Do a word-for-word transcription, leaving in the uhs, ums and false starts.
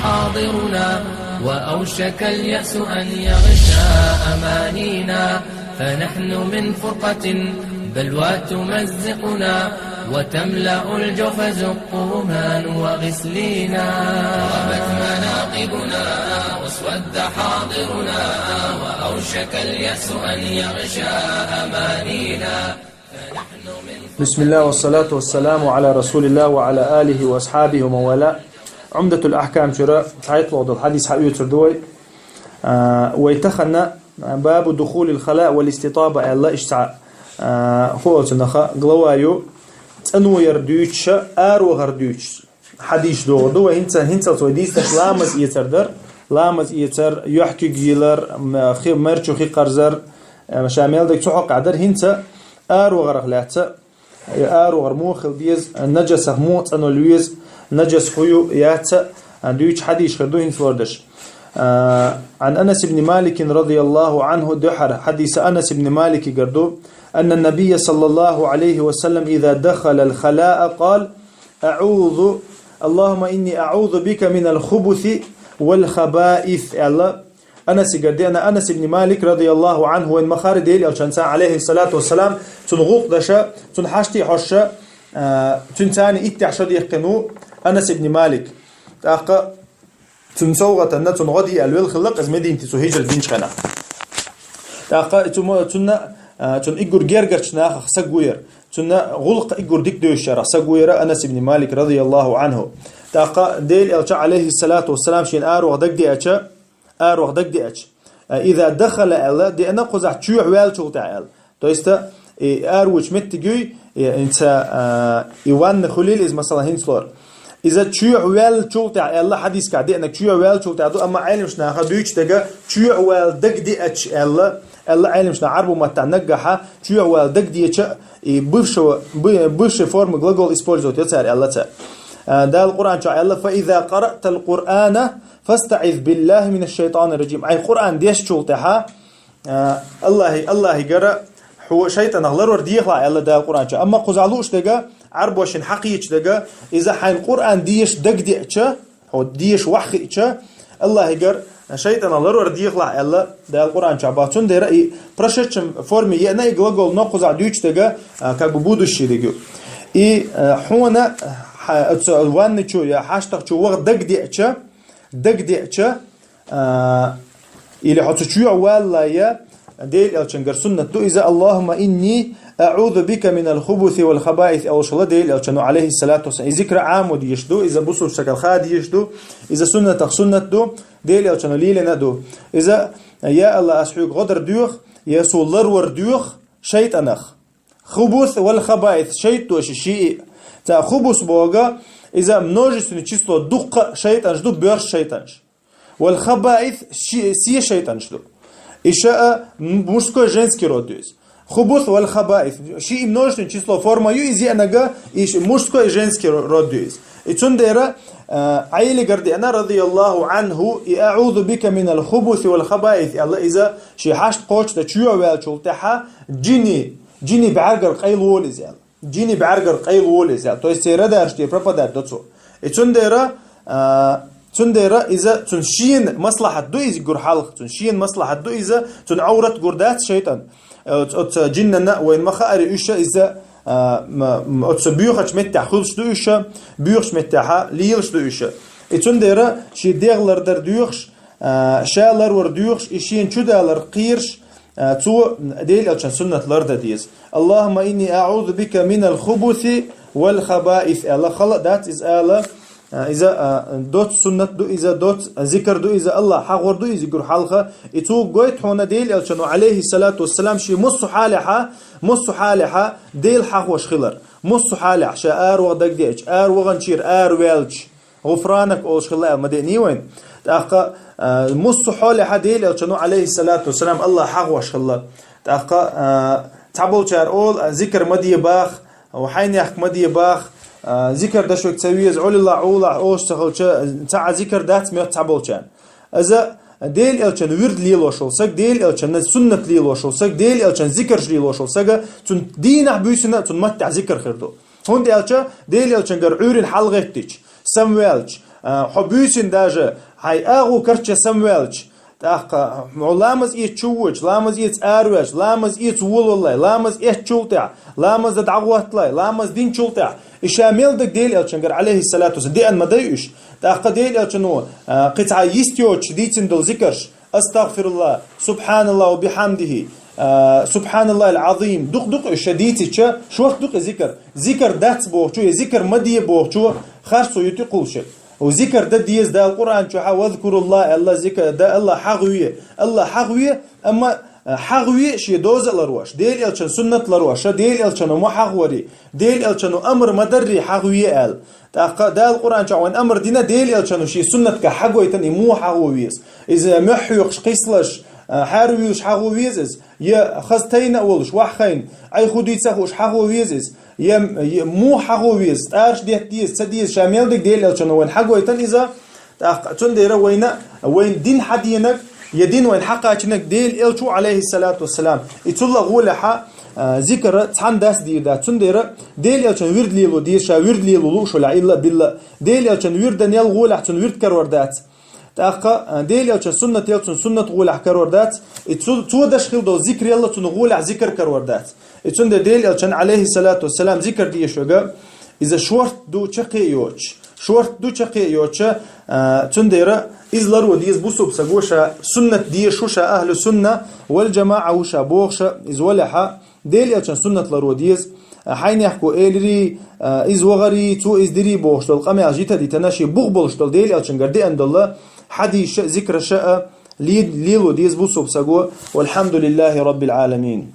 حاضرنا، وأوشك اليأس أن يغشى أمانينا، فنحن من فرقة بلوى تمزقنا، وتملأ الجوف زقوما وغسلينا. غابت مناقبنا واسود حاضرنا، وأوشك اليأس أن يغشى أمانينا. بسم الله والصلاة والسلام على رسول الله وعلى آله وأصحابه ومن والاه. عمدة الأحكام чура цхьайттлагӀа дола хьадис хьаоьцур ду вай. А, вай тахана باب دخول الخلاء والاستطابة аьлла иштта, а, хӀу оцу наха глава ю, цӀано яр дуьйцуша, аравахар дуьйцуш хьадисаш догӀур ду вай. ХӀинца, хӀинцалц вай дийцарш ламаз эцар дар, ламаз эцар, юьхь куьг йилар, м-, хи-, мер чу хи кхарзар, а, ша мел дерг цу хьокъехь дар. ХӀинца аравахарах лаьцна, аравахар муха хила деза, нажасах муха цӀанвала веза, нажас хӀу ю, яц а, дуьйцу хьадисаш хир ду хӀинца лорадеш. А, عن أنس بن مالك رضي الله عنه, дуьххьара хьадис Анас ибн Маликагара ду, أن النبي صلى الله عليه وسلم إذا دخل الخلاء قال: أعوذ، اللهم إني أعوذ بك من الخبث والخبائث, аьлла, Анасигара деана, Анас ибн Малик, радияллаху анху, вайн ма-хаъара, Делан Элчанца, алейхиссалату вассалам, цуьнан гӀуллакх деш, цуьнан хьаштий хьожуш, а, цуьнан царна иттех шо дехкина ву Анас ибн Малик. ТӀаккха цуьнан совгӀатана цунна гӀо де аьлла велла хилла-кх иза Мединате цо хӀижрат динчу хенахь. ТӀаккха цу мо-, цунна, а, цунна уггар гергарчу нахах стаг ву хӀара. Цуьнан гӀуллакх уггар дика девзаш царех стаг ву хӀара Анас ибн Малик, радияллаху анху. ТӀаккха Делан Элча, алейхиссалату вассалам, шена араваха дагадеача, араваха дагадеача, а, иза дахала аьлла, деана кхузахь чоьхьа ваьллачул тӀаьхьа аьлла. То есть, и аравоьдучу меттиг юй, и, хӀинца, а, и ванна хуьлийла иза, масала, хӀинца лор. Иза чоьхьа ваьллачул тӀаьхьа аьлла, хьадискахь деанарг чоьхьа ваьллачул тӀаьхьа ду, амма Ӏеламнаха дуьйцу дага чоьхьа вала дагадеача аьлла, аьлла Ӏеламнаха, Ӏарбу маттахь наггахьа чоьхьа вала дагадеача, и бывшего, бы-, бывшей формы глагол использовать йо цара аьлла цара. А, Дала Къуръан чохь аьлла: «Фа иза къараътал Къуръана фастаӀиз биллахи минаш шайтанир раджим». Ай Къуръан дешчул тӀаьхьа, а, Аллахи-, Аллахигара хьо шайтанах ларвар дехалахь аьлла Дала Къуръан чохь. Амма кхузахь лууш дага, Ӏарбошна хьакхийча дага, иза хьайна Къуръан деша дагадеача, хьо деша ваха хиъча, Аллахигара шайтанах ларвар дехалахь аьлла Дала Къуръан чохь боху. Цундела и прошедшем форме еана и глагол, но кхузахь дуьйцу дага, а, как бы будущий дага ю. И, а, хьуна, хьа-, оцу ванна чу я хьаштах чу ваха дагадеача, дагадеача, а, или хьо цу чоьхьа валлале, Делан Элчангара суннат ду иза: «Аллахумма инни аӀузу бика минал хубуси вал хабаис», — олуш хилла Делан Элчано, алейхиссалату вассалам. И зикр Ӏамо дезаш ду, иза бусулба стагал ха дезаш ду, иза суннатах суннат ду, Делан Элчано лелийна а ду. Иза: «Я Аллах, ас хьоьга гӀо дар доьху, я суна ларвар доьху шайтанах». Хубус вал хабаис, шайтӀа дош шиъ. Цхьа хубус боху, иза множественное число, дуккха а шайтӀанаш ду, боьрша шайтӀанаш. Вал хабаис, ши-, сий шайтӀанаш ду. И ша а м-, мужской, женский род ду иза. Хубус вал хабаис. Шиъ множественное число, форма ю иза, еанарг, и ш-, мужской и женский ро-, род ду иза. И цундела, а, Ӏелигара деана, радияллаху анху, и «аӀузу бика минал хубуси вал хабаис» аьлла иза, шен хьашт кхочушдан чоьхьа ваьллачул тӀаьхьа, жини, жини бӀаьргара къайлаволу иза аьлла. Жини бӀаьргара къайлаволу иза. То есть церан радарш тӀе пропадать до цо. И цундела, а, цундела иза, цуьнан шена маслахьат ду иза гур хьалха. Цуьнан шена маслахьат ду иза, цуьнан Ӏоврат гур дац шайтӀан. Э, оц-, оцу жиннана вайн ма-хаъара уьш иза, а, м-, м-, оцу боьхачу меттехь хуьлуш ду уьш, боьхачу меттехь лелаш ду уьш. И цундела шен дегӀ лардар доьхуш, а, ша ларвар доьхуш, и шена чудалар кхоьруш, а, цо Делан Элчан суннат лардан деза. «Аллахумма инни аӀузу бика минал хубуси вал хабаис», — аьлла, хала а дац иза ала, а, иза, а, доцца суннат ду иза, доцца зикр ду иза, Аллах хьахор ду иза гур хьалха. И цо гойту хьуна Делан Элчано, алейхиссалату вассалам, шен массо а хьалехьа, массо а хьалехьа Дела хьахош хилар. Массо а хьалехь, ша араваха дагадеача, араваханчера араваьлча, «гӀуфранак» олуш хилла аьлла ма деаний вайн. ТӀаккха, а, массо а хьолехьа Делан Элчано, алейхиссалату вассалам, Аллах хьахош хилла. ТӀаккха, а, цхьаболчара олу, а, зикр ма де боху, хьайнехк ма де боху, а, зикр дашверг ца веза, Ӏулилла, Ӏулахь олуш ца хилча, цхьа а зикр дац моьтту цхьаболчарна. Иза Делан Элчан вирд лелош волу саг, Делан Элчан суннат лелош волу саг, Делан Элчан зикрш лелош волу сага, цуьнан дийнахь буьйсина, цуьнан маттехь зикр хир ду. ХӀунда аьлча Делан Элчангара Ӏуьйрина хьалагӀеттича, самаваьлча, А, хьо буьйсанна даже, хьай агӀо карча самаваьлча, тӀаккха хьо ламаз эцачу воча, ламаз эца араваьлча, ламаз эца волаллай, ламаз эцачул тӀехьа, ламаз дӀагӀотталай, ламаз динчул тӀехьа. И ша мел даг Дела Элчангара, алейхиссалату вассалам, деана ма дай уьш. ТӀаккха Дела Элчано, а, кхин цхьа йист йоцуш дийцина долу зикарш: «Астагфируллах, субханаллах ва бихамдихи, а, субханаллахил азим». Дукха-дукха уьш ша дийцича, шорта дукха и зикар. Зикар дац бохучо, я зикар ма де бохучо, харцо ю тӀе кхуллушек. Ва зикар дан деза Дала Къуръан чохьа: «Вазкуруллах», аьлла, зикар дан, аьлла, хьагӀве, аьлла, хьагӀве, амма, а, хьагӀве шен доза а ларвеш, Дела Элчан суннат ларвеш, ша Дела Элчано ма хьагӀвари, Дела Элчано амар ма дарри хьагӀве аьлла. ТӀаккха Дала Къуръан чохь вайн амар дина, Дела Элчано шен суннатка хьагойтан и муха хьагӀо веза. Иза мохь хьоькхуш кхийсалаш, а, хьаравуьйлуш хьагӀо веза иза. Я хаза тайна а волуш, ваьххьайна, Ӏай хӀу дийца а хууш хьагӀо веза иза. Я, я муха хьагӀо веза, цӀараш детта деза, ца деза, ша мел даг Дела Элчано вайн хьагойтан иза. ТӀаккха цундела вайна, вайн дин хьадийнаг, я дин вайн хьакхачийнаг Дела Элча ву, алейхиссалату вассалам. И цул а гӀолехьа, а, зикар цхьана дас дийр дац. Цундела Дела Элчан вирд лело деза, ша вирд лело лууш валахь, илла а билла. Дела Элчан вирдан ял гӀолехь цунна вирд карор дац. ТӀаккха, а, Дела Элчан суннат ял цунна суннат гӀолехь карор дац. И цу, цо даш хила долу зикр ялла цунна гӀолехь зикр карор дац. И цундела Дела Элчан, алейхиссалату вассалам, зикр дешвега, иза шорт ду чаккхе а йоцуш. Шорт ду чаккхе а йоцуша, а, цундела иза ларо деза бусулба саго ша суннат дезаш ву ша, ахлу сунна вал джамаӀа ву ша бохуша, иза валехьа, Дела Элчан суннат ларо деза, а, хьайнехко элири, а, иза вагӀари, цо иза дири бохуш долу къамел жита а дитана, шен бух болуш долу Дела Элчангара деана долу хьадийша а, зикраша а ле-, лело деза бусулба саго. Валхьамдулиллахи Раббил Ӏаламин.